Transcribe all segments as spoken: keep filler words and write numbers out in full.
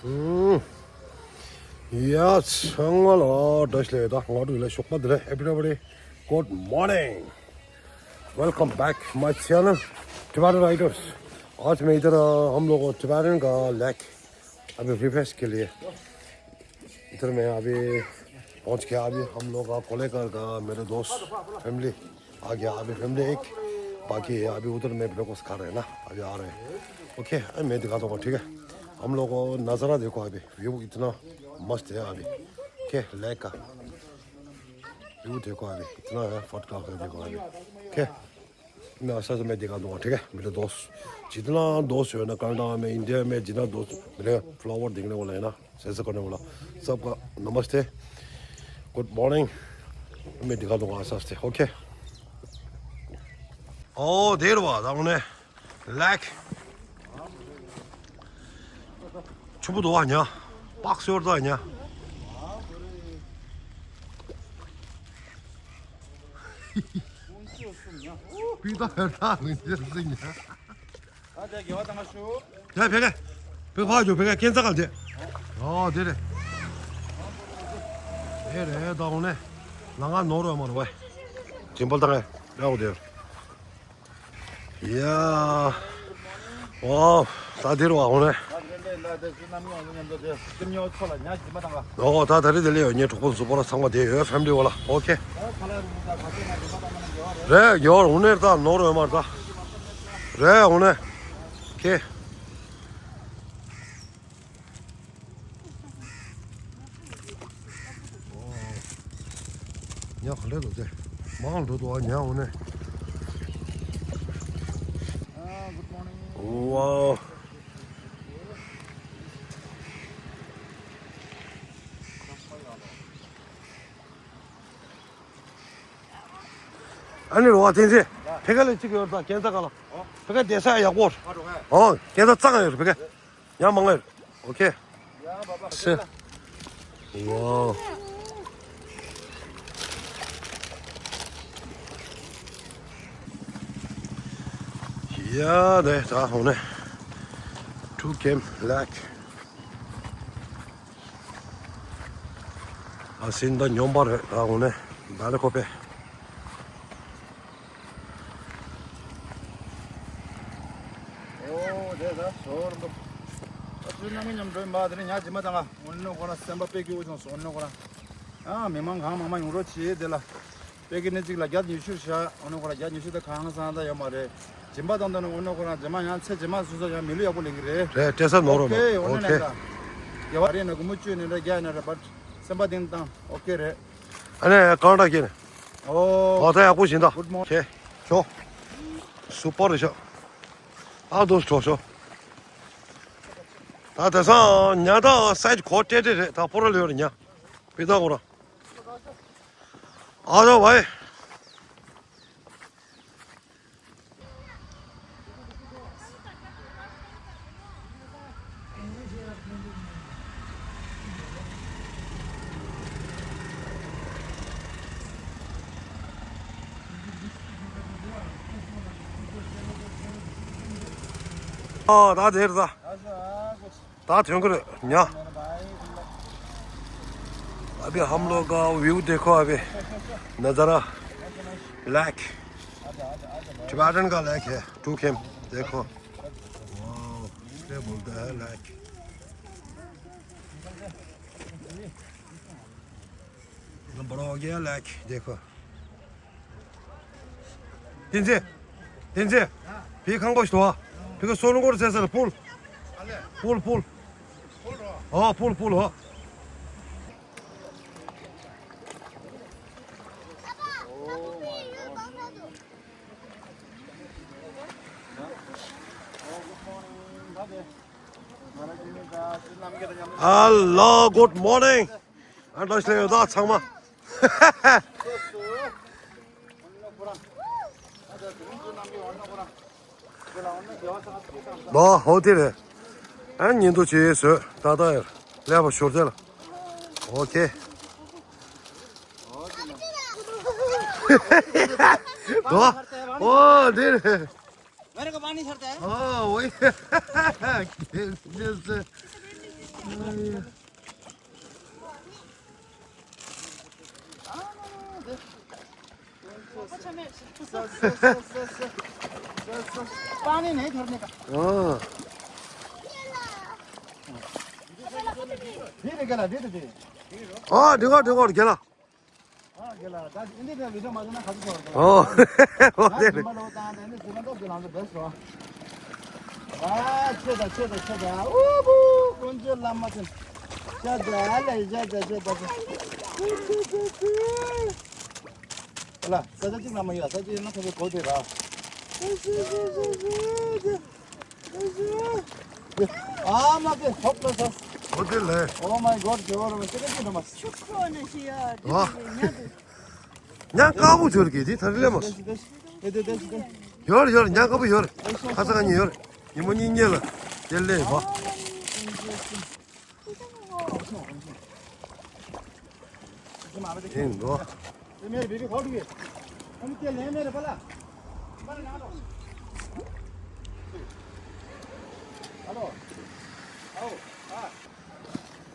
ཡ་ཚང་མ་ལ་བཀྲ་ཤིས་བདེ་ལེགས། ང་འགྲོ་ལ་ཞོགས་པ་བདེ་ལེགས། Everybody, good morning. Welcome back my channel, Tibetan Riders. आज मैं इधर, अ, हम लोग टिबेटन का लेक अभी रिफ्रेश के लिए इधर में अभी पहुंच गया। अभी हम लोग का कोलेकर का मेरे दोस्त फैमिली आ गया। अभी फैमिली एक बाकी है। अभी उधर में ब्रेकफास्ट खा रहे हैं ना, अभी आ रहे हैं। ओके, अरे मैं दिखाता हूँ, ठीक है। हम लोग को नज़ारा देखो, अभी व्यू इतना मस्त है अभी। ओके, लेक का व्यू देखो, अभी इतना है, फोटोग्राफ देखो अभी। ओके, मैं अच्छा से मैं दिखा दूंगा, ठीक है। मेरे दोस्त, जितना दोस्त है ना कनाडा में, इंडिया में, जितना दोस्त मेरे फॉलोअर देखने वाला है ना, सब्सक्राइब करने वाला, सबका नमस्ते, गुड मॉर्निंग। मैं दिखा दूंगा अच्छा से, ओके। ओ देर बाद हमने लेक ཆུ་བོ་དོ་བ་ཉ། པགས་ཤོར་དོ་ཉ། པི་ཏ་ཧེ་ཏ་ལུང་ཆེན་སྲིང་ཉ། ད་དེ་དགེ་བ་དང་ང་ཞུ། དེ་ཕེ་གེ། ཕེ་ཕ་ཇོ་ཕེ་གེ་ཁྱེད་ཚ་གལ་ཏེ། ཨོ་དེ་རེད། དེ་རེད་ད་འོ་ནས། ལ་ང་ནོར་བ་མ་རུ་བས། ཇིམ་པལ་དང་ངས་རེད་འོ་དེ། ཡ། ཝའོ། ད་དེ་རུ་བ་འོ་ནས། ཨོ་ད་ད་རེས་དེ་ལས་ཡོད་ངའི་གྲོགས་པོ་གཟུགས་པོ་ལ་ཚང་མ་དེ་ཡོད་ཕེམ་ལི་བ་ལ། ཨོ་ཁེ། རེད་ཡོད་འོ་ནས་ད་ནོར་ཡོད་མ་རེད་ད། རེད་འོ་ནས། ཁེ། ཉ་ག་འདྲ་འདུག་ཟེ། མང་འགྲོ་འདུག་ཨ་ཉ་འོ་ནས། ཝའོ། ཨ་ནི་རོ་བ་བསྟན་འཛིན། ཕེ་ཁ་ལ་གཅིག་ཡོད་ད་ཁྱེད་ཚ་ག་ལ། ཕེ་ཁ་བསྡད་ས་ཡག་པོ། ཨོ་ཁྱེད་ཚ་གཙང་ཡོད་རེད་ཕེ་ཁ། ཡང་མང་ངེར། ཨོ་ཁེ། སེ། ཝའོ། ཡ་དེ་ད་འོ་ནས། ཊུ་ཁེམ་ལེག། ཨ་སིན་ད་སྙོམས་པ་རེད་ད་འོ་ནས། བ་ལེ་ཁོ་པེ། ཨོ་དེ་ད་ཟོར་འདུག་ཨ་ཚུལ་རྣམ་གཉིས་མཉམ་འགྲོ་ཡིན་པ་དེ་ནས་ཉག་ཇི་མ་དང་ང་འོ་ནོ་ཁོ་ན་སེམས་པ་དཔེ་སྐྱིད་པོ་བྱུང་སོང་འོ་ནོ་ཁོ་ན། ཨ་མི་མང་གང་མང་མང་ཡོང་རོགས་བྱེད་དེ་ལ། དཔེ་སྐྱིད་ནི་གཅིག་ལ་བརྒྱ་ཉི་ཤུ་བཞག་འོ་ནོ་ཁོ་ན་བརྒྱ་ཉི་ཤུ་དེ་གང་སང་ད་ཡོད་མ་རེད། ཇི་མ་དང་དོ་ནོ་འོ་ནོ་ཁོ་ན་ཇི་མ་ཡང་ཚེ་ཇི་མ་སུ་སོ་ཡང་མི་ལུས་ཡག་པོ་ལེན་གི་རེད། རེད་སྤྲད་ས་ནོར་རོ་ནོ། ཨོ་ཁེ་འོ་ནོ་ཨོ་ཁེ། ནང་ད། དགེ་བ་རེད་ན་དགུ་མོ་བཅུ་ནས་རེད་བརྒྱ་ནས་རེད་བར། སེམས་པ་གཏིང་བཏང་ཨོ་ཁེ་རེད། ཨ་ནི་གང་འདྲ་སྐྱེ་ནས། ཨོ། ཨོ་ད་ཡག་པོ་བྱིན་ད། Good morning. ཁྱེད། ཁྱོ། སུ་པར་རེད་ཤག་ཨ་དོ་ཤོ་ཤོ། ད་དེང་སང་ཉ་དང་སའིཌ་གོ་ཏྲེ་ཏྲེ་རེད་ད་པོ་ར་ལོས་རེད་ཉ། པི་ད་གོ་ར། ཨ་ད་བའི། ཨ་ད་དེར་ད། ད་ཐོན་གི་རེད་ཉ། अभी हम लोग का व्यू देखो अभी। नज़ारा। लेक। टिबेटन का लेक है। ཊུ་ཁེམ། देखो। वाओ। क्या बोलता है लेक। एकदम बड़ा हो गया लेक। देखो। བསྟན་འཛིན། བསྟན་འཛིན། བི་ཁང་པ་ཞིག་འདུག་ཨ། བི་ཁ་སོ་ལུང་སྐོར་ཟེར་ཟེར་ཕུལ། ཕུལ་ཕུལ། ཨོ་ཕུལ་ཕུལ་ཨོ། Hello, good morning. ཨ་འདྲ་ཞིག་ཡོད་ད་ཚང་མ། ལོ་ཧོ་དེ་རེད། ཨ་ཉིན་དུ་ཆེ་བཟོས་ད་ད་ཡར་ལས་པ་ཞོར་དེ་ལ། ཨོ་ཁེ། ལོ། ཨོ་དེ་རེད། मेरे को पानी छड़ता है। हाँ, वही। कैसे? पानी नहीं छोड़ने का। हाँ। धीरे गला, धीरे, धीरे। हाँ, देखो, देखो, गला। ཨོ། ཨོ་དེ་རེད། ཨ་ཆེ་ད་ཆེ་ད་ཆེ་ད། ཨུ་བུ་ཀུན་སྤྱོད་ལམ་མ་ཆེན། ཤ་ད་ལེ་ཤ་ད་ཤ་ད་ཤ། ཨ་ལ་ས་ཆ་གཅིག་ལ་མ་ཡོད། ས་ཆ་ཡོད་ན་ཁོ་ཚོ་གོ་དེ་ར། ཨ་མ་དེ་ཧོབ་ལ་ས། ཨོ་དེ་ལེ། Oh my God, ཇོ་ར་མ་ཆེ་ད་ཅི་ད་མ། ཆུ་ཁོ་ནི་ཤི་ཡ། ཨ། ཉ་དཀར་པོ་ཡོད་གི་དེ་ཐར་ལེ་མ། ཡོད་ཡོད། ཉ་དཀར་པོ་ཡོད། ཁ་ས་ག་ཉི་ཡོད། ཉི་མ་གཉིས་ཉེ་ལ་དེ་ལེ་བ། དེ་འགྲོ།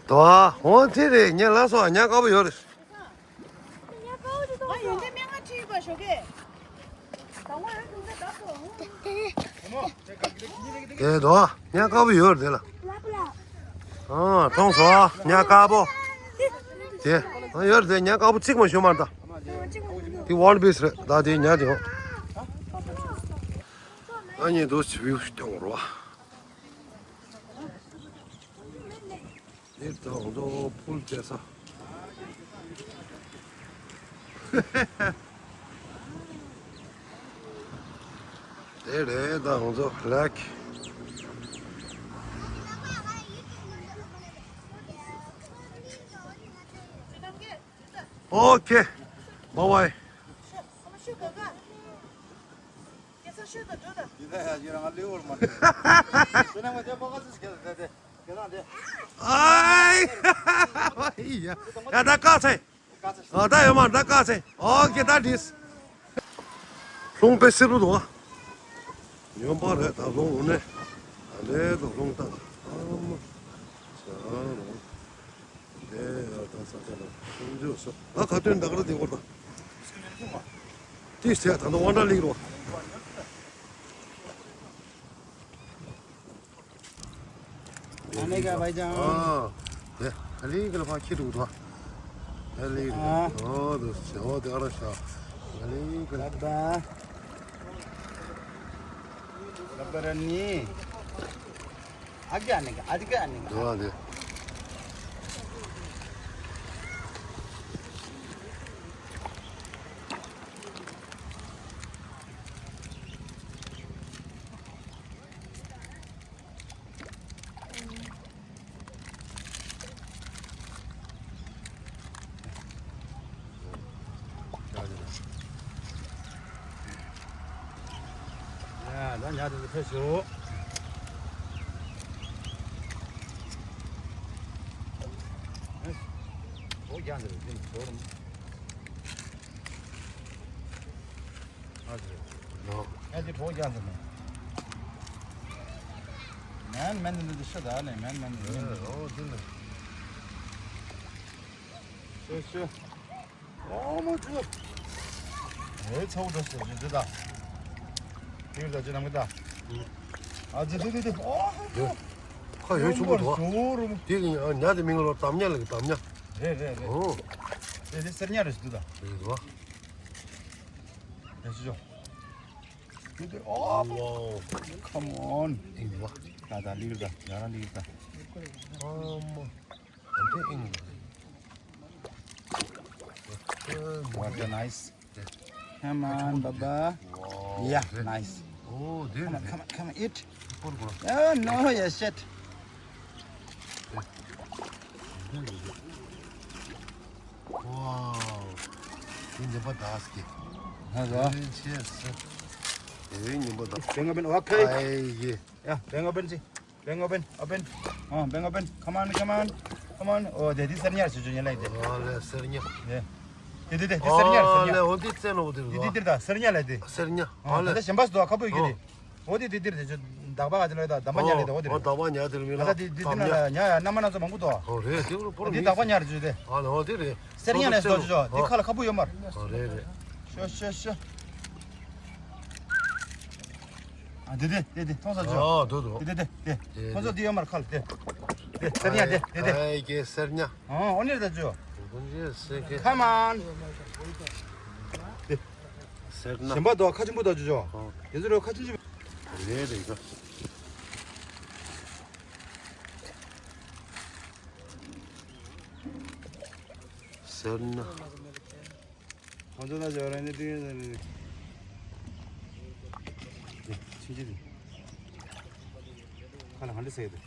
དོ་ཨ་འོ་དེ་རེད། ཉ་ལ་སོ་ཉ་དཀར་པོ་ཡོད་རེད། དེ་དོ། ཉ་དཀར་པོ་ཡོད་དེ་ལ། ཨ་མཐོང་སོང་། ཉ་དཀར་པོ། དེ་ཨ་ཡོད་དེ། ཉ་དཀར་པོ་གཅིག་མ་ཞུ་མར་ད། དེ་ཝལ་བིས་རེད་ད། དེ་ཉ་དེ་ཧོ། ཨ་ཉི་དོ་ཆི་བིའུ་སྟོང་རོ། འདིར་ད་ང་ཚོ་ཕུལ་བྱས་ས། དེ་རེད། ད་ང་ཚོ་ལེག་ཨོ་ཁེ། བའི་བའི། ཨའི། ཡ་ད་ཀ་ཚེ། ཨ་ད་ཡོད་མ་ད་ཀ་ཚེ། ཨོ་ཁེ་ད་དྲིས། ལྷུང་པའི་སིབ་རུ་དུ་བ། ཡོན་པ་རེད་ད་ལྷུང་འོ་ནས། ད་ལས་དུ་ལྷུང་ད། ཨ་མ། ཟ་རོ། དེ་ཡ་ད་ས་ཆ་ལ་ཁོང་ཚོས་ས་ད་ཁ་ཏོན་ད་ག་ར་དེ་བོར་ད། ཏིས་དེ་ད་ད་དབང་གྲགས་ལིག་རོ། आने का भाईजान। ཨ་དེ་ཨ་ལིག་ལ་ཕ་ཁྱི་འདུག་ད། ཨ་ལིག་ཨ། ཨོ་དུ་ཨོ་དེ་ཨ་ར་ཤ། ཨ་ལིག་ལ། बाबा। बाबा रानी। आगे आने का, आगे आने का। དེ་ཡ་ད་ཉ་དེ་ཚོ་ཕེབས་ཤོག་ཨེ། འོ་རྒྱ་འདིར་འདི་ནི་ཚོར་མ། ཨ་ཙི། ཡོ། ཨ་ཙི་གྲོགས་རྒྱ་འདིར་ནི། མན་མན་འདི་འདི་ཤི་ད་ནི་མན་མན་འདི། ཨོ་འདི་ནི། ཤི་ཤི། ཨོ་མོ་ཅུ། ཨེ་ཚ་བོ་འདྲ་ཞིག་འདི་ད། འདི་ད་ཅི་ནམ་གི་ད། ཨ་ཙི་འདི་འདི་འདི། ཨོ་ཧོ་ཧོ། ཁ་ཡོད་ཆུང་མོ་འདུག་ཨ། ཞོ་རུ་མོ། དེ་གི་ཉ་དེ་མིང་ལོ་དམ་ཉ་ལ་གི་དམ་ཉ། རེད་རེད་རེད། ཨོ། དེ་དེ་སེར་ཉ་རེད་ཞིག་འདུག་ད། རེད་བ། ཡ་ཅི་ཅོ། དེ་དེ་ཨོ། ཝའོ། Come on. ཨིན་བ། ད་ད་ལིར་ད་ཡ་ར་ལིར་ད། ཨ་མ། ཨ་དེ་ཨིན་བ། What a nice. Come on, Baba. Wow. Yeah, nice. ཨོ་དེ། Come on, come on, come on, eat. པོར་གོ། Oh no, yeah, shit. Wow. དེ་ཉིན་པ་དག་སྐྱེ། ཧ་གོ། དེ་ཆེ་སེ། དེ་ཉིན་པ་དག Bring open, okay. ཨའི་ཡེ། Yeah, bring open, see. Bring open, open. Oh, bring open. Come on, come on. Come on. Oh, དེ་དེ་སེར་ཉ་ཞུ་ཞུ་ཉེ་ལ་དེ། ཨ་ལེ་སེར་ཉ། དེ། དེ་དེ་དེ་སེར་ཉ་སེར་ཉ། ཨ་ལེ་འོ་དེ་རྩེ་ནོ་དེ་རེད། དེ་དེ་དེ་ད་སེར་ཉ་ལ་དེ། སེར་ཉ། ཨ་ཨ་ལེ། ད་གཞན་པ་སུ་དུ་ཁ་པོ་ཡོད་གི་དེ། འོ་དེ་དེ་དེ་དེ་ཅོ། དག་པ་ག་ཅི་ལ་ཡོད་ད། དམ་པ་ཉར་ལེ་ད། འོ་དེ་ཨོ་རེད། དག་པ་ཉར་དེ་རུ་མི་ལ་ད་ལྟ་དེ་དེ་དེ་ན་ལ་ཉར་ཡ་མནའ་མ་སྣ་ཚོགས་མང་པོ་འདུག་ཨོ་རེད། དེ་རུ་པོ་རུ་དེ་མི་དག་པ་ཉར་བཅུག་དེ། ཨ་ལ་ཨོ་དེ་རེད། གསེར་ཉ་ནས་ཚོ་ཚོ་ཚོ་དེ་ཁ་ལ་ཁ་སྤུ་ཡོད་མར། ཨོ་རེད་རེད། ཤོ་ཤོ་ཤོ། ཨ་དེ་དེ་དེ་དེ་མཐོང་ས་ཚོ། ཨོ་དུ་དུ། དེ་དེ་དེ་དེ་དེ་མཐོང་ས་དེ་ཡོད་མར་ཁ་ལ་དེ། དེ་གསེར་ཉ་དེ་དེ་དེ། ཨའི་ཀེ་གསེར་ཉ། ཨོ་ཨོ་ནི་རེད་ད་ཚོ། དུ་དུ་ཡེ་སེ་ཀེ། Come on། དེ། གསེར་ཉ། གཞན་པ་དོ་ཁ་ཆེན་པོ་དོ་ཅོ་ཅོ། ཨོ། དེ་ཚོ་རོ་ཁ་ཆེན་ཆེན། རེད་རེད་ད། གསེར་ཉ། ཁོང་ཚོ་ལ་ཇོ་ར་ནི་ཏིང་ཡོད་ནི། དེ་ཕྱིན་ཅི་དེ། ཁ་ལ་ག་འདྲ་ཟེར་དེ།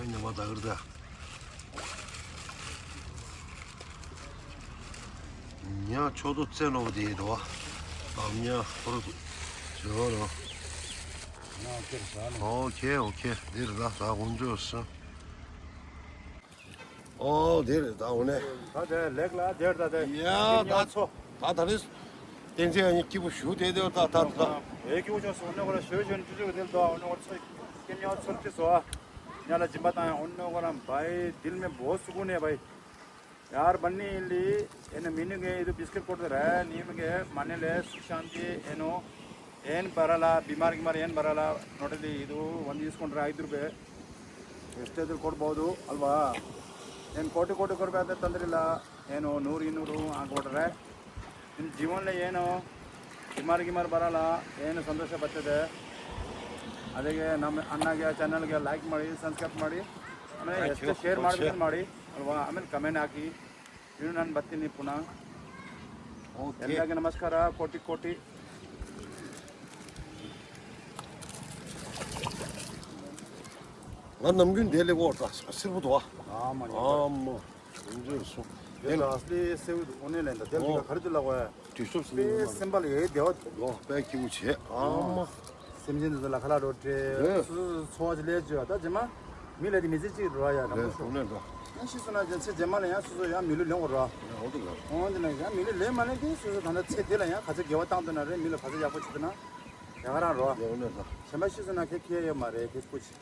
ཉི་མ་ད་གིར་ད། ཉ་ཆོ་ཏོ་ཙེ་ནོ་དེ་དོ། ཨམ་ཉ་ཧོར་དུ་ཇོ་ར། ཨོ་ཁེ་ཨོ་ཁེ། འདིར་ད་ད་ཧོན་ཇོ་སི། ཨོ་འདིར་ད་ཧོ་ནེ། ད་དེ་ལེགས་ལ་དེར་ད་དེ། ཡ་ད་ཚོ། ད་ད་རེས། བསྟན་འཛིན་ཨ་ནི་སྐྱིད་པོ་ཞུ་དེ་དེ་ད་ད་ད། ཨེ་སྐྱིད་པོ་ཆོག་སོང་ནོ་གོ་ལ་ཞོ་ཞོ་ནི་ཅུ་ཅུ་དེ་ལ་དོ་ཨ་ནོ་གོ་ཚོ་སྐྱིད་ཉོ་ཚོར་ཏི་སོ། ཉ་ལ་སྦྱིན་པ་བཏང་ཡ་ཨོ་ནོ་གོ་རམ་བའི་དིལ་མེ་བོ་སུ་གུ་ནེ་བའི། यार बन्नी इल्ली एन मीनू के इदु biscuit coat रहा नीम के मनेले सुख शांति एनो एन बरला बीमार गिमार एन बरला नोटली इदु ಒಂದು ಇಸ್ಕೊಂಡ್ರೆ ಐದು ರೂಪಾಯಿ. ಎಷ್ಟೇ ಇದ್ರು ಕೊಡ್ಬೋದು ಅಲ್ವಾ? ಏನು ಕೋಟಿ ಕೋಟಿ ಕೊಡ್ಬೇಕು ತಂದ್ರಿಲ್ಲ. ಏನು ನೂರು ಇನ್ನೂರು ಹಾಕೊಟ್ರೆ ನಿಮ್ಮ ಜೀವನದಲ್ಲಿ ಏನು ಬಿಮಾರ್ ಗಿಮಾರ್ ಬರಲ್ಲ, ಏನು ಸಂತೋಷ ಬರ್ತದೆ. ಅದಕ್ಕೆ ನಮ್ಮ ಅಣ್ಣಗೆ ಚಾನಲ್ಗೆ ಲೈಕ್ ಮಾಡಿ, ಸಬ್ಸ್ಕ್ರೈಬ್ ಮಾಡಿ, ಆಮೇಲೆ ಎಷ್ಟು ಶೇರ್ ಮಾಡ್ಬೇಕು ಮಾಡಿ ಅಲ್ವಾ? ಆಮೇಲೆ ಕಮೆಂಟ್ ಹಾಕಿ. ಇನ್ನು ನಾನು ಬರ್ತೀನಿ ಪುನಃ. ಓಕೆ. ಎಲ್ಲರಿಗೂ ನಮಸ್ಕಾರ, ಕೋಟಿ ಕೋಟಿ. ང་ནམ་རྒྱུན་དེ་ལས་འོག་ད་སེར་པོ་འདུག་ཨ། ཨ་མ་ཉོ། ཨ་མ། འདི་འདྲ་སོང་། དེ་ལ་ཨ་སླི་སེའུ་འདུག་ཨོ་ནེ་ལེན་ད་དེ་ལ་ག་རེ་འདུག་ལ་གོ་ཡ། དུས་སོབ་སེ་པེ་སེམས་པ་ལ་ཡེ་བདེ་བ་འདུག་ཨོ་པེ་སྐྱིད་པོ་བྱེད་ཨ་མ། སེམས་ཅན་དེ་ཚོ་ལ་ཁ་ལག་རོ་སྤྲད། ཨེ། སོ་སོ་འཚོ་བ་ཅིག་ལས་བཅོས་ད་རྗེས་མ། མི་ལ་དེ་མི་ཚེ་གཅིག་རོ་ཡ་ར་མོ་ཤོ། ཨོ་ནེ་འགྲོ། ཡང་ཤི་སོང་ན་ཚེ་རྗེས་མ་ལ་ཡང་སོ་སོ་ཡང་མི་ལུས་ལེན་དགོས་རོ། ཨོ་དེ་ལ། ཨོ་དེ་ན་ཡང་མི་ལུས་ལེན་མ་ལེན་དེ་སོ་སོ་ད་ལྟ་ཚེ་འདི་ལ་ཡང་ག་ཚོད་དགེ་བ་བཏང་འདུག་ན་རེད། མི་ལ་ག་ཚོད་ཡག་པོ་བྱེད་འདུག་ན། ཡ་ག་རང་རོ། ཡ་ཨོ་ནེ་འགྲོ། གཞན་པ་ཤི་སོང་ན་ཁེ་ཁེ་ཡོད་མ་རེད་ཁེ་སྐུ་ཆེ།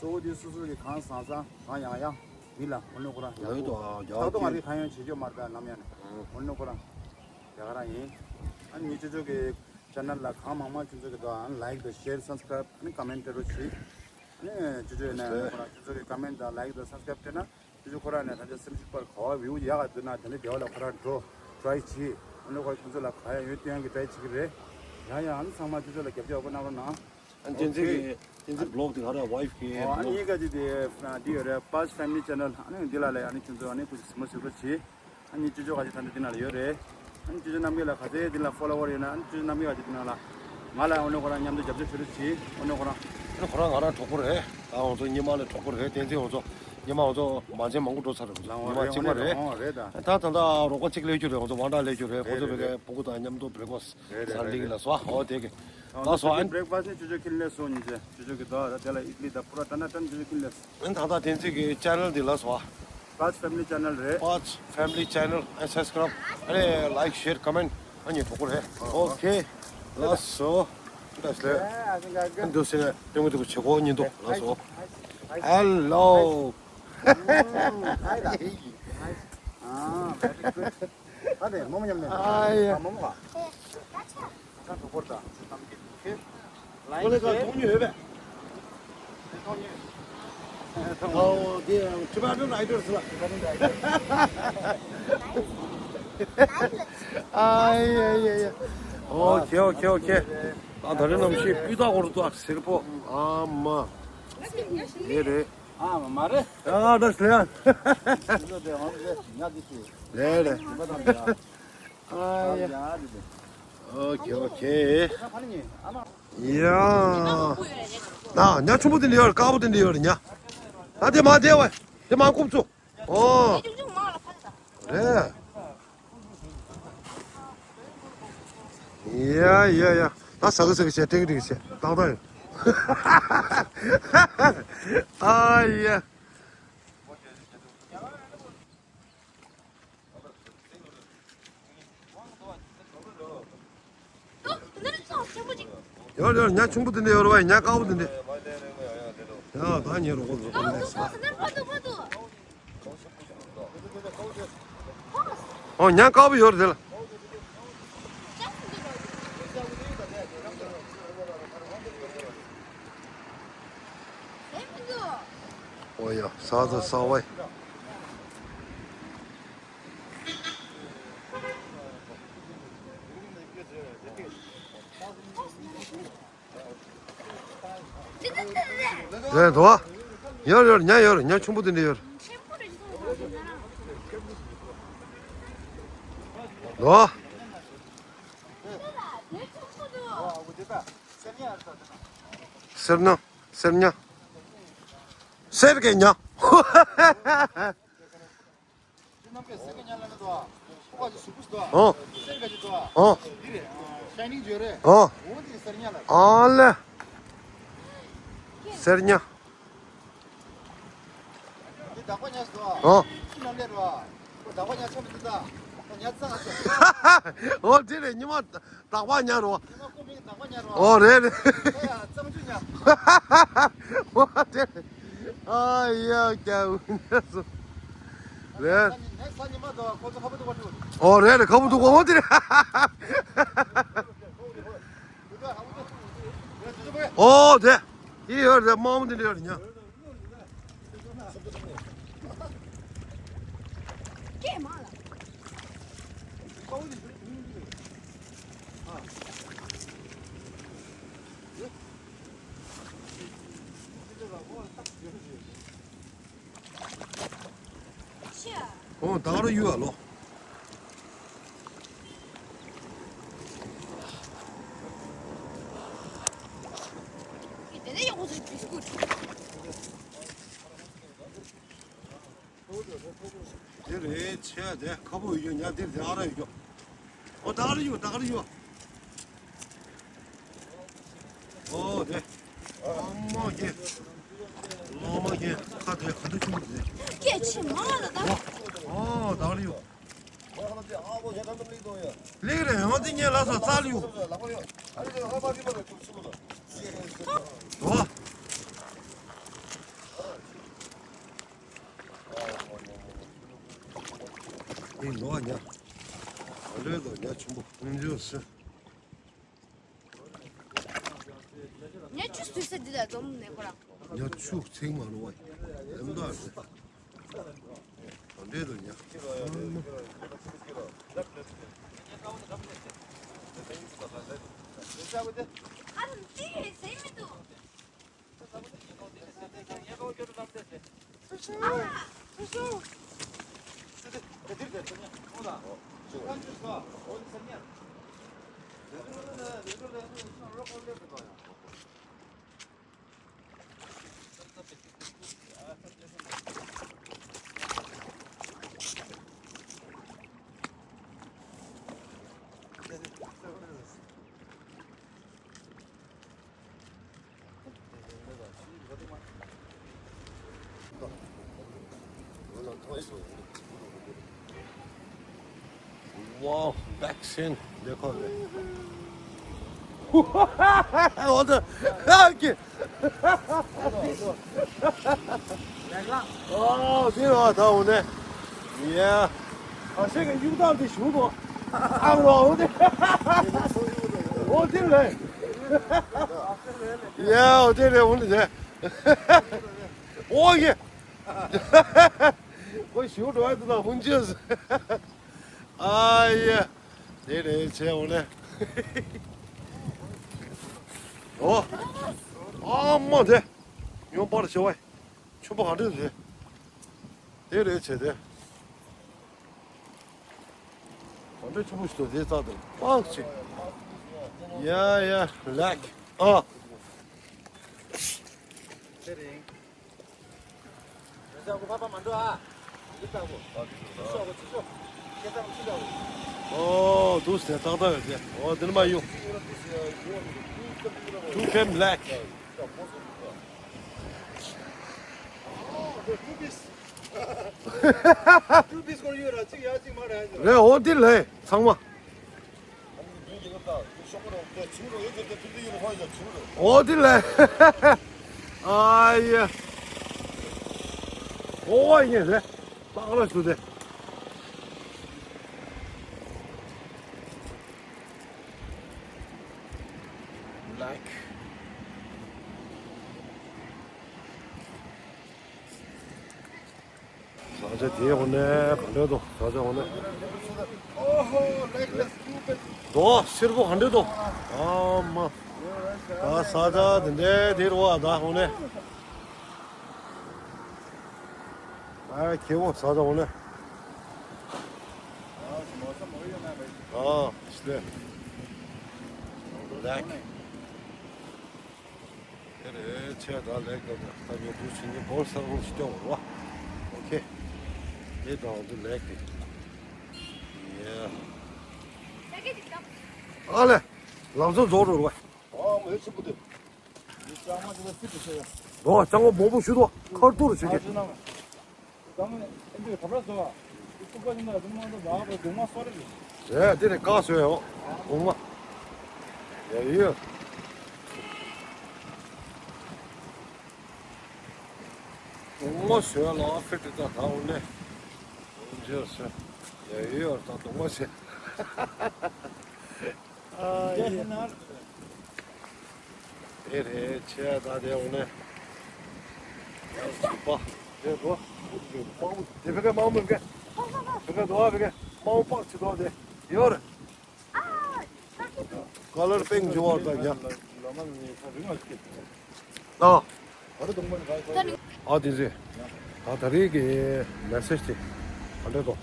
གཙོ་བོ་དེ་སོ་སོ་གི་གང་བཟང་བཟང་གང་ཡང་ཡང་མི་ལ་ཨོ་ནོ་ཁོ་རང་ཡག་པོ་ལོས་དོ་ཨ་ཡག་ཐག་ཏུ་ང་རེ་གང་ཡང་བྱེད་རྒྱུ་མ་རེད་ད་ནམ་ཡང་ནས་ཨོ་ནོ་ཁོ་རང་ཡག་རང་ཡིན། ཨ་ནི་ཅོ་ཅོ་གི་ཅེ་ནལ་ལ་གང་མང་མང་ཁྱོད་ཚོ་གི་དོ་ཨ་ལའིག་དང་ཤེར་སབ་སི་ཀ་རབ་ཨ་ནི་ཀ་མེན་ཊི་རོ་བྱེད། ཨ་ནི་ཅོ་ཅོ་ཡིན་ན་ཨོ་ནོ་ཁོ་རང་ཁྱོད་ཚོ་གི་ཀ་མེན་ཊི་དང་ལའིག་དང་སབ་སི་ཀ་རབ་སྤྲད་ན། ཅོ་ཅོ་ཁོ་རང་ནས་ད་ཆ་སེམས་ཤུགས་པར་ག་བ་བིའུ་ཡག་ག་འདུག་ན་དེ་འདྲ་བདེ་བ་ལ་ཁོ་རང་འགྲོ་ཊི་རའི་བྱེད། ཨ་ནི་ཁོ་ཁྱོད་ཚོ་ལ་ག་ཡ་ཡོད་དུས་ཡང་གི་ཊི་རའི་བྱེད་ཀྱི་རེད། ཡང་ཡང་ཨ་ནི་ཚང་མ་ཅོ་ཅོ་ལ་རྒྱབ་སྐྱོར་ཡག་པོ་གནང་རོགས་གནང་། ཨ་ནི་བསྟན་འཛིན་གྱི་བསྟན་འཛིན་བི་ལོག་དེ་ག་རེ་ཝའིཕ་གི་ཨོ་ཨ་ནི་ཡིན་ག་ཅིག་དེ་འདི་ཡོད་རེད། པཱ་ཕེམ་ལི་ཅེ་ནལ། ཨ་ནི་འདི་ལ་ལས་ཨ་ནི་ཁྱོད་ཚོ་ཨ་ནི་ཁོ་ཅིག་སིམ་པ་སིམ་པ་བྱེད། ཨ་ནི་ཅོ་ཅོ་ག་ཅིག་ད་འདི་འདི་ན་ལ་ཡོད་རེད། ཨ་ནི་ཅོ་ཅོ་རྣམ་རྒྱལ་ལ་ག་ཚད་འདི་ལ་ཕོ་ལོ་ཝར་ཡོད་ན་ཨ་ནི་ཅོ་ཅོ་རྣམ་རྒྱལ་ག་ཅིག་འདི་ན་ལ་ང་ལ་ཨོ་ནོ་ཁོ་རང་མཉམ་དུ་རྒྱབ་སྐྱོར་བྱེད་རོགས་བྱེད། ཨོ་ནོ་ཁོ་རང་། ཨ་ནི་ཁོ་རང་ང་རང་གྲོགས་པོ་རེད། ད་ང་ཚོ་སྔོན་མ་ལས་གྲོགས་པོ་རེད། བསྟན་འཛིན་ང་ཚོ་སྔོན་མ་ང་ཚོ་མ་བྱན་མང་པོ་འགྲོ་ཚར་རེད། ང་ཚོ་ལའང་སྔོན་མ་རེད་གཅིག་མ་རེད། ལའང་རེད་ད། ད་ད་ལྟ་རོགས་པ་གཅིག་སླེབས་རྒྱུ་རེད། ང་ཚོ་ཝང་ཌ་སླེབས་རྒྱུ་རེད། ཁོ་ཚོ་རེད་བོད་རེད། སྐད་སྤུ་གུ་དང་མཉམ་དུ་བྷི་རེག་ཕ་སི་ཊི་ལེགས་ལ་སོ། ཨོ་དེ་གི་ད་སོ། ཨ་ནི་བྷི་རེག་ཕ་སི་ཊི་ནི་ཅོ་ཅོ་ཁྱེར་སླེབས་སོང་། ཉི་ཚེ་ཅོ་ཅོ་གི་ད་དེ་ལ་ཨིཌ་ལི་དང་པུ་ར་ཊ་ན་ཊན་ཅོ་ཅོ་ཁྱེར་སླེབས། ཨ་ནི་ད་ལྟ་བསྟན་འཛིན་གི་ཅེ་ནལ་འདི་ལ་སོ། པཱ་ཕེམ་ལི་ཅེ་ནལ་རེད། པཱ་ཕེམ་ལི་ཅེ་ནལ་ཨེ་སབ་སི་ཀ་རབ་ཨ་ནི་ལའིག་ཤེར་ཀོ་མེན་ཊི་ཨ་ནི་གྲོགས་པོ་རེད། ཨོ་ཁེ། ལགས་སོ། ལགས་སོ། ཨ་འདུག་སེ་ལྟད་མོ་དེ་གོ་བྱེད་གོ་ཉིན་དུ་ལགས་སོ། ཧེ་ལོ། ཨ་རེ་མོ་མོ་མཉམ་ནས། ཨ་ཡ། ཨ་མོ་མོ་ག་ཁ་ཁྲོ་པོར་ད་ཚེ་ཐམས་ཅད་ཁེ། ལའིག་ཤེར། ཁོ་ལས་ཀ་མཐོང་མྱོང་ཡོད་པས། མཐོང་མྱོང་། ཨོ་དེ་ཊི་བེ་ཊན་རའི་ཊར་སི་ལ། ཨ་ཡ་ཡ་ཡ། ཨོ་ཁེ་ཨོ་ཁེ་ཨོ་ཁེ། ཨ་ད་རེས་གནམ་གཤིས་སྤུས་དག་པོ་འདུག་ཨ། སེར་པོ། ཨ་མ། དེ་རེད། ཨ་མ་མ་རེད། ཨ་ད་སླེ། ལེ་ལེ། ཨ་ཡ། ཨོ་ཁེ་ཨོ་ཁེ། ཡ། ད་ཉ་ཆུང་པོ་དེ་འདྲ་ཡོད་རེད། དཀར་པོ་དེ་འདྲ་ཡོད་རེད་ཉ། ད་དེ་མ་དེ་བས་དེ་མ་རྐུབ་ཚུགས། ཨོ། རེད། ཡ་ཡ་ཡ། ད་ཟ་གི་ཟ་གི་བྱས་སྤྲད་གི་སྤྲད་གི་བྱས་ཏག་ཏག་ཡོད། ཨ་ཡ། ཡོར་ཡོར། ཉ་ཆུང་པོ་དེ་འདྲ་ཡོད་རེད་པ། ཉ་དཀར་པོ་དེ་འདྲ། ཡ་ད་ཉེ་རོགས་པོ་རོགས་པོ་ལས་ས། ཨོ་ཉ་དཀར་པོ་ཡོད་རེད་དེ་ལ། ཨོ་ཡ་ས་ཚ་ས་བའི། རེད་དོ། ཡོར་ཡོར། ཉ་ཡོར། ཉ་ཆུང་པོ་དེ་འདྲ་ཡོར། དོ། སེར་ཉ། སེར་ཉ། སེར་གི་ཉ། ཨོ། ཨོ། ཨོ་ལེ། སེར་ཉ། ཨོ། ཨོ་དེ་རེད། ཉི་མ། དག་པ་ཉ་རོ། ཨོ་རེད་རེད། ཨོ་དེ་རེད། ཨ་ཡ་ཀྱ་འུ་ཉ་སོ། རེད། ཨོ་རེད་རེད། ཁ་བུ་ཐུག་པ། ཨོ་དེ་རེད། ཨོ་དེ། ཡི་ཡོད་རེད། དམར་མོ་དེ་འདྲ་ཡོད་རེད་ཉ། ཨོ་ད་རུ་ཡོད་ཨ་ལོ། དེ་རེད་ཆེ་དེ་ཁ་བུ་ཡོད་ཉ་དེ་དེ་ཨ་ར་ཡོད། ཨོ་ད་རུ་ཡོད། ད་རུ་ཡོད། ཨོ་དེ། ཨ་མ་གེ། ལོ་མ་གེ་ཁ་དེ་ག་འདྲ་ཆུང་གི་རེད། སྐད་ཆེ་མང་ལ་ད། ཨོ་ད་རུ་ཡོད། ལིག་རེ་ཡང་དེ་ཉེ་ལ་སོ་ཙལ་ཡོད། ཨོ། ཨེ་ནོ་ཉ། ཨ་ལོས་དོ་ཉ་ཆུང་པོ་ཁོང་ཇོ་སི། ཉ་ཆུ་སུས་ཟེར་འདི་ལ་འཛོམས་ནས་ཁོ་རང་། ཉ་ཆུ་ཚིག་མ་ནོ་བ། ཨེམ་ད་ཟེར། ཨ་འདྲེ་དོ་ཉ། ཨ་འདི་ཟེར་མི་འདུག Wow, vaccine. देखो बे। वो तो क्या के? ཨོ་དེ་རོ་ད་འོ་ནས། ཡ། ཨ་ཤེ་གི་ཡུག་དང་དེ་ཞུ་གོ། ཨ་རོ་འོ་དེ། འོ་དེ་ལས། ཡ་འོ་དེ་རེད་འོ་ནི་དེ། ཨོ་ཡེ། ཁོ་ཞུ་འགྲོ་ཡ་དེ་དང་ཧུན་ཅེས། ཨ་ཡེ། དེ་རེད་བྱས་འོ་ནས། ཨོ། ཨ་མ་དེ། ཡོང་པར་བྱེད་བས། ཆུ་བོ་ག་འདྲ་རེད། དེ་རེད་བྱས་ཏེ། ག་འདྲ་ཆུ་བོ་ཞིག་འདུག་དེ་རྩ་དང་པགས་ཅིག་ཡ་ཡ་ལེགས། ཨ། དེ་རེད། རེད་ཟ་གོ་ཕ་པ་མ་འགྲོ་ཨ། འདི་ལྟ་གོ། ཤོག་གོ་ཆུ་ཤོག་ཁྱེད་ཚང་ཆུ་ལྟ་གོ། ཨོ་འདུག་སེ་ཏག་ཏག་ཡོད་དེ། ཨོ་འདི་ནི་མ་ཡོང་། ཆུ་ཁེམ་ལེགས། Two piece. Two piece སྐོར་ཡོད་ར། གཅིག་ཡ་གཅིག་མ་ར་ཡ། རེད་འོ་དེ་ལས་ཚང་མ། འོ་དེ་ལས། ཨ་ཡ། ཨོ་ཡ་རེད། ལགས་ལགས་སུ་དེ། ལགས། ས་ཆ་དེའི་འོག་ནས་ག་འདྲ་འདུག་ས་ཆ་འོག་ནས། ཨོ་ཧོ། ལེགས་ལེགས། དོ་སེར་པོ་ག་འདྲ་འདུག་ཨ་མ། ད་ས་ཆ་དེ་འདྲའི་དེ་རུ་བ་ད་འོག་ནས། ཨ་ཁྱེད་འོ་ས་ཆ་འོག་ནས། ཨ་ཤི་ལེ། ལེགས། དེ་རེད། ཆེ་ད་ལེགས་ད་ད་ད་ཉོ་བུ་ཆུ་ཉི་སྒོར་ས་སྒོར་ཞིག་སྟོན་བར་བ། ཨོ་ཁེ། དེ་དང་དུ་ལེགས་དེ། ཡ། ཨ་ལེ། ལམ་སང་རྫོགས་འགྲོ་རུ་བ། ཨ་མོ་ཧེ་ཆི་པུ་དེ། འདི་ལྕང་མ་ཅི་ལ་སི་ཏུ་ཆེ་ཡ། འགྲོ་བ་ལྕང་མ་སྦོམ་པོ་ཞུ་དོ་ཁར་ཏུ་རུ་ཆུ་ཨ་ཁེ། ཞུ་ན་མ། ད་མོ་ཨེ་འདི་ག་པར་སོ་བ། ཏུ་པ་ཅི་ན་རུ་མ་ད་བ་བ་རུ་མ་སོ་རེ་རེ། རེད། དེ་ནས་བཀག་སོ་ཡོད། འོང་མ། ཡ་ཡོད། འོང་མ་ཟོས་ལ་ཕེ་ཏི་ད་ད་འོང་ནས། འོང་ཇེ་ཟོས། ཡ་ཡོད་ད་འོང་མ་ཟོས། ཨ་ཡེ། དེ་རེད་ཆེ་ད་དེ་འོང་ནས། ཡ་ཟོས་པ། དེ་རོ། དེ་ཕེ་ཀ་མང་མོ་ཕེ་ཀ། ཕེ་ཀ་དོ་ཕེ་ཀ་མང་པག་ཆེ་དོ་དེ་ཡོད་རེད། Color pink འཇུ་བ་དང་ཡ། ཨ། ཨ་དེ་རེད། ད་ད་རེས་ཀྱི་མེ་སེ་ཇི་དེ་ག་འདྲ་འདུག་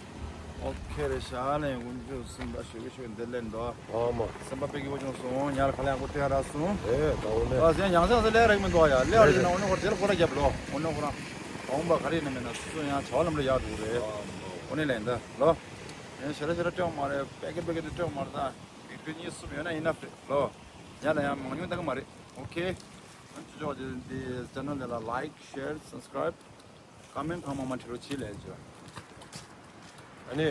ཨོ་ཁེ་རེད་ཤག་ལས་དཀོན་མཆོག་གསུམ་པ་ཞུ་གི་ཞུ་འདི་ལས་འདུག་ཨ་མ། སེམས་པ་དཔེ་སྐྱིད་པོ་བྱུང་སོང་། ཉལ་ཁ་ལས་ཡག་པོ་སྟེར་རག་སོང་། ཨེ་ད་འོ་ནས། ཨ་ཟེར་ཡང་སེམས་སེ་ལས་རག་མི་འདུག་ཡ་ལས་ར་ཡིན་ན་འོ་ནས་ཁོ་དེ་ལ་ཁོ་ར་རྒྱབ་ལོ། འོ་ནས་ཁོ་རང་འོང་པ་ག་རེ་ཡིན་ན་མེད་ན་སོ་སོ་ཡང་བྱ་བ་ལམ་ལ་ཡག་འགྲོ་གི་རེད། འོ་ནས་ལས་འདི་ལོ། ཡང་ཞེ་ར་ཞེ་ར་སྤྲད་མ་རེད། པེ་ཀེ་པེ་ཀེ་དེ་སྤྲད་མ་རེད་ད། བི་ཌི་ཡོ་གཉིས་གསུམ་ཡོད་ན་ཡིན་ན་ཕེ་ལོ། ཡ་ལ་ཡང་མང་ཉུང་ལྟ་གི་མ་རེད། ཨོ་ཁེ། ཨ་ཅོ་ཅོ་དེ་དེ་ཅེ་ནལ་དེ་ལ་ལའིཀ་ཤེར་སབ་སི་ཀ་རའིབ་ཀོ་མེན་ཊི་གང་མང་མང་བྲིས་རོགས་བྱེད་ལས་ཅོ། ཨ་ནི་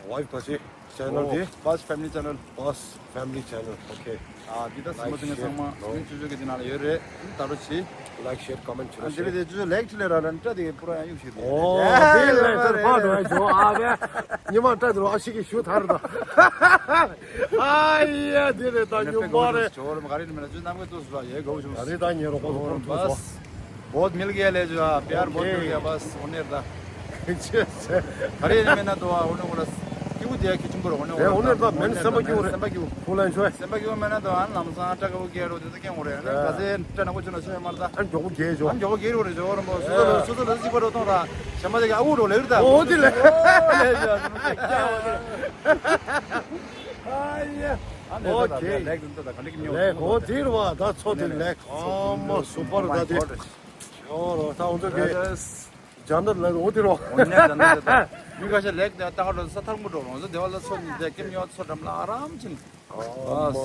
ཝའིཕ་ག་ཅི་ཅེ་ནལ་དེ། ཨོ་བཱས་ཕེ་མི་ལི་ཅེ་ནལ། བཱས་ཕེ་མི་ལི་ཅེ་ནལ། ཨོ་ཁེ། ཨ་འདི་ད་སིམ་པ་ཚང་མ་ཨ་ཅོ་ཅོ་གི་དེ་ནང་ལ་ཡོད་རེད། ད་རོགས་བྱེད། ལའིཀ་ཤེར་ཀོ་མེན་ཊི་བྱེད་རོགས་བྱེད། ཨ་འདི་ལས་དེ་ཅོ་ཅོ་ལའིཀ་ཁྲི་ལས་ར་ར་འདྲ་དེ་པུ་ར་ཡང་ཡུག་ཞིག་རེད། ཨོ་དེ་ལས་དར་ཕ་འགྲོ་ཡ་ཅོ་ཨ་བས། ཉི་མ་བཀྲ་དེ་རུ་ཨ་ཤི་གི་ཞུ་ཐར་ད། ཨ་ཡ་དེ་རེད་ད་ཉུང་མ་རེད། ཇོ་ར་མ་ག་རེ་ནི་མེད་ན་ཇུ་ནམ་གི་ཏུ་སུ་ལ་ཡེ་གོ་བྱུང་། ད་རེད་ད་ཉེ་རོགས་པ་ཚོ་ཁོང་ཐུག་སོ། बहुत मिल गया ले जो प्यार बहुत मिल गया बस होने दा। ག་རེ་ནི་མེད་ན་དོ་ཨ་འོ་ནི་འོ་ལ་སྐྱིད་པོ་དེ་ཁྱི་ཆུང་པོ་ར་འོ་ནི་འོ་ལ་ད་མེད་ནི་སེམས་པ་སྐྱིད་པོ་རེད། སེམས་པ་སྐྱིད་པོ། ཁོ་ལན་ཆོས། སེམས་པ་སྐྱིད་པོ་མེད་ན་དོ་ཨ་ལམ་སང་སྐྲ་དཀར་པོ་སྐྱེ་རོ་དེ་ཚོ་སྐྱེ་འོ་རེད། ག་ཚེ་སྐྲ་ནག་པོ་ཆུ་ན་ཆོས་མ་རེད་ད། ཨ་མགྱོགས་པོ་རྒྱས་ཆོག་ཨ་མགྱོགས་པོ་རྒྱས་རོ་རེད་ཇོ་ར་མོ་སོ་སོ་ལ་སོ་སོ་ལ་གཟིགས་པ་རོ་གཏོང་ར་ཞེ་མ་དེ་ག་ཨ་འུ་རོ་ལེ་རེད་ད། འོ་དེ་ལས། ལེ་ཇོ་ཨ་ཡེ། ཨོ་ཁེ། ལེགས་འདི་ད་ག་འདྲ་གི་མྱོང་། ལེགས་འོ་དེ་རུ་བ་ད་ཚོ་དེ་ལེགས། ཨ་མ་སུ་པར་ད་དེ། ཡོ་རོ་ད་འོ་ཚོ་གེ། ཇན་ཏར་ལེགས་འོ་དེ་རོ། འོ་ནས་ཇན་ཏར་ད། མི་ཁ་ཤས་ལེགས་དེ་ད་ག་རོ་ས་ཐར་མོ་འགྲོ་རོང་ས་དེ་བ་ལ་ཚོ་ནི་དེ་ཀེམ་ཡོ་ཚོ་འགྲམ་ལ་ཨ་རམ་ཆིན། ཨ་མ།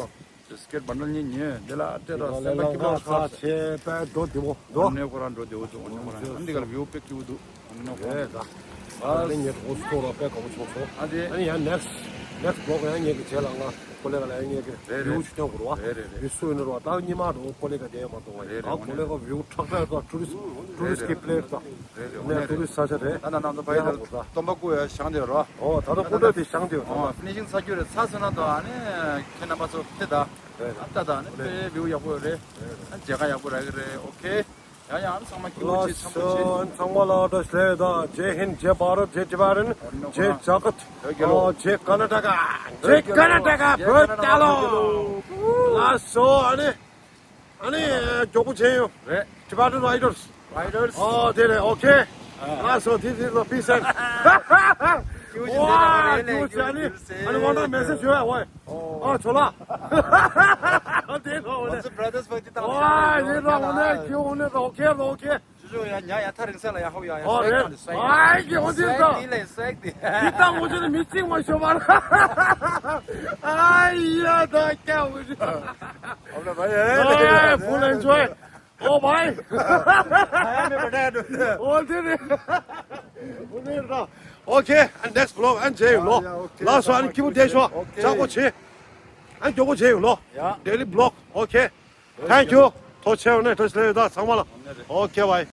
སི་ཀེཊ་བན་ཌལ་གཉིས་ཉོས་དེ་ལ་སྤྲད་ར་སེམས་པ་སྐྱིད་པོ་ཁ་ཆེ་པའི་འགྲོ་བདེ་མོ་འགྲོ། འོ་ནས་ཁོ་རང་འགྲོ་བདེ་བོ་འདུག་འོ་ནས་ཁོ་རང་འདི་ག་ལ་བིའུ་དཔེ་སྐྱིད་པོ་འདུག་འོ་ནས་ཁོ་རང་། རེད་ད། ཨ་ནི་ངས་འོ་སྐོར་ར་དཔེ་དགའ་པོ་བྱུང་སོང་། ཨ་དེ། ཨ་ནི་ཡང་next next vlog ཡང་ངས་ཀྱི་རྗེས་ལ་ང་ཀོ་ལེ་ག་ལ་ཡང་ངས་ཀྱི་རེད་རེད། བིའུ་ཅིག་སྟོན་དགོས་རེད་བ། རེད་རེད་རེད། མི་སུ་ཡིན་རུང་བ་ད་ཉི་མ་འགྲོ་ཀོ་ལེ་ག་བསྡད་ཡོད་མ་གཏོགས་བ་ཡིན། རེད་རེད། ད་ཀོ་ལེ་ག་བིའུ་ཁྲག་ཁྲག་དང་ཊུ་རི་སི་ཊི་ཊུ་རི་སི་ཊི་གི་པི་ལེ་སི་ད། རེད་རེད། འོ་ནས་ཊུ་རི་སི་ཊི་ས་ཆ་རེད། ད་ད་ནང་ཚོ་ཕ་ཡི་ད་སྟོན་པ་སྐུ་ཡ་བཞེངས་བསྡད་ཡོད་རོ། ཨོ་ད་ལྟ་སྐུ་འདྲ་དེ་བཞེངས་བསྡད་ཡོད་ད། ཨོ་ཕི་ནི་ཤིང་ཚར་རྒྱུ་རེད། ཚར་སོང་ན་ད་ཨ་ནི་ཁྱེད་རྣམ་པ་ཚོ་དེ་ད། རེད་ད། ཨ་ད་ད་ཨ་ནི་དཔེ་བིའུ་ཡག་པོ་ཡོད་རེད། ཨ་མཇལ་ཁ་ཡག་པོ་རག་གི་རེད། ཨོ་ཁེ། ཡང་ཡང་ཚང་མ་སྐྱིད་པོ་བྱེད། ཚང་མ་བྱེད། ཚང་མ་ལ་བཀྲ་ཤིས་བདེ་ལེགས་དང་ཇེ་ཧིན་ཇེ་བྷ་རད་ཇེ་ཊི་བྷེ་ཊན་ཇེ་ཇ་ཀཊ་ཇེ་ཀར་ན་ཊ་ཀ་ཇེ་ཀར་ན་ཊ་ཀ་བོད་རྒྱལ་ལོ། ལགས་སོ། ཨ་ནི་ཨ་ནི་མགྱོགས་པོ་བྱས་ཡོང་། རེད། ཊི་བྷེ་ཊན་རའི་ཌར་སི། རའི་ཌར་སི། ཨོ་དེ་རེད། ཨོ་ཁེ། ལགས་སོ། དེ་དེ་ལ་པི་སེན། ཀྱུ་ཅི་ཝའི་ཀྱུ་ཅི་ཨ་ནི་ཝ་ན་མེ་སེ་ཇི་ཡོད་ཨ་ཝའི། ཨོ་ཇོ་ལགས། དེ་ལོ་ཝ་ན། What's up, brothers? ཝའི་དེ་ལོ་ཝ་ན་ཀྱུ་ཝ་ན་ཨོ་ཁེ་ཨོ་ཁེ་ཨོ་ཁེ། ཅོ་ཅོ་ཡ་ཉ་ཡ་ཐག་རིང་ས་ལ་ཡ་ཧོ་ཡ་ཡ། ཨོ་རེད། ཨའི་ཀྱི་ཨོ་དེ་ལ། སེག་དེ་ལས་སེག་དེ། དེ་ལྟ་ངོ་ཅོ་ནི་མི་གཅིག་མ་ཤོར་བ་ལ། ཨ་ཡ་ད་ཀྱ་འོ་ཅོ། ཨོ་ལ་བ་ཡ། ཨ་ཕུལ་ཨེན་ཇོའི། ཨོ་བའི། ཨོ་དེ་རེད། ཨོ་དེ་རེད། ཨོ་ཁེ། ཨ་ནེགསི་ཝི་ལོག་ཨ་ནི་མཇལ་ཡོང་ལོ། ལགས་སོ། ཨ་ནི་སྐྱིད་པོ་བསྡད་ཤོག་ཅག་པོ་བྱེད། ཨ་མགྱོགས་པོ་བྱས་ཡོང་ལོ། ཡ། Daily vlog. Okay. Thank you. ཐུགས་རྗེ་ཆེ་ནས་བཀྲ་ཤིས་བདེ་ལེགས་ད་ཚང་མ་ལ། Okay, bye.